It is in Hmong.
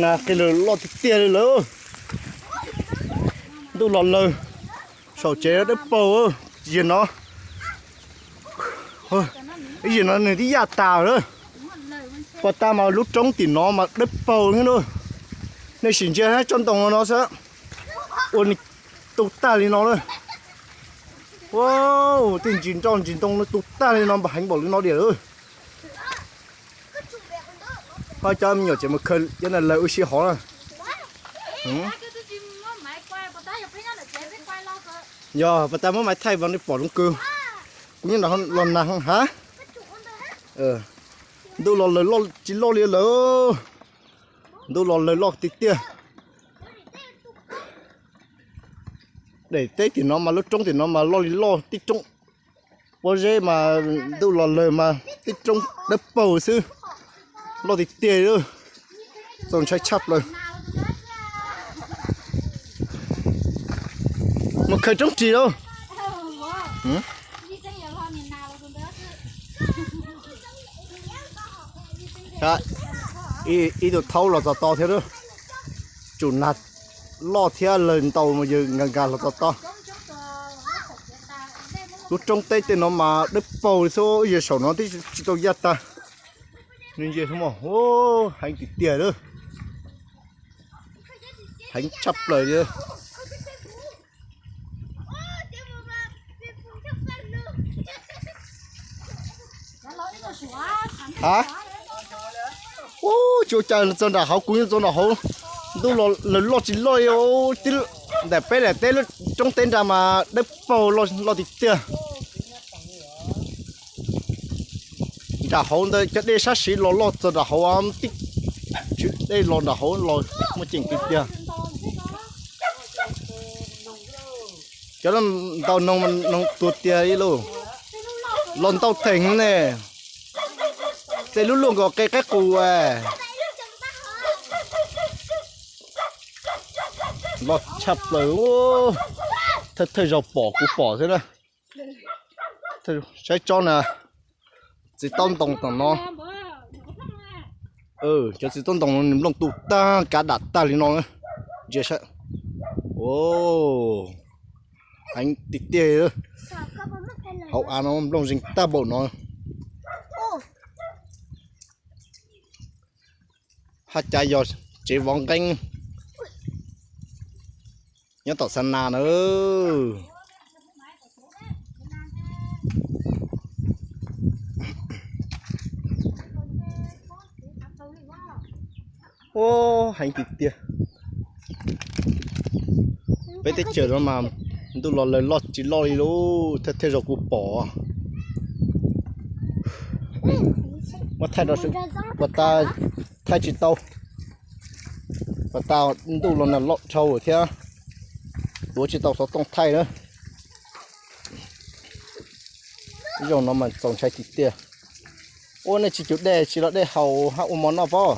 Nas qi lawm, loj tiag tiag li lawm. Ntuj los lawm, saum tsev dawb paug. Yam no, yam no nws twb yaj tas lawm. Pas tas mas lub roob tim no mas dawb paug li na. Nej sim ntsia tsob ntoo no xwb, ua nws tu tag li no lawm. Ua, tej ntsis nroj ntsis ntoo no tu tag li no, npam heev npaum li no diam lawm. Ho cov me nyuam tseem mus khaws cov ntawd lawm ua si hov na. Yog pas tas muab maiv thaij mas nej pom zoo kawg. Kuv nyob nram los nag hab. Ntuj los lawm, loj tsis loj li lawm. Ntuj los lawm, loj tiag tiag. Daim teb tim no mas lub roob tim no mas loj li loj, tib roob pob zeb mas ntuj los lawm mas tib roob dawb paug xwb, loj tiag tiag li, txaus ntshai tshaj plaws. Mus khaws roob ris lauj. Ib tug thaub los txog to thiab, tsum nag loj thiab lawg ntaus mas yawg nkag nkag los txog to. Lub roob teb tej no mas dawb paug li xwb, yawg saum no twb tsis tau yaj tag. Nws nce, heev tiag tiag lawm, heev tshaj plaws li. Ha, ub, tsis ua cas, txog nram hauv, kuv yeej txog nram hauv. Ntuj los lawm, loj tsis loj li. Ntawm peb daim teb, lub roob teb nrad mas dawb paug, loj tiag tiag. Nram hauv ntawd cov dej sab siv los loj txog nram hauv, tib tshwm dej los nram hauv los muaj ceem tiag tiag. Cov no ntaus noog, noog tuag tiag li lauj. Los ntau theem ne. Tej lub luaj nkaus qe qaib qus. Loj tshaj plaws. Thawj thawj zaug pom, kuv pom xwb na. Saib tsob na, txiv taub ntoo tom no. Cov txiv taub ntoo no nws nplooj tu tag, kav dam tag li no. Ntsia saib. Heev tiag tiag. Hauv av no nplooj zeeg tag npaum no. Hab cav yog tsev vov nqeeb nyob tom xa na na. Ub, heev tiag tiag. Peb teb chaws no mas ntuj los lawm, loj tsis loj li lauj, thawj thawj zaug kuv pom. Muab thaij, pas tas thaij tsis tau. Pas tas ntuj los nag loj dhau thiab, tuav tsis tau xov tooj thaij na. Zaum no mas txaus ntshai tiag tiag. Ua nej tsis cum dej, tsis los dej haus hab ua mov noj pob?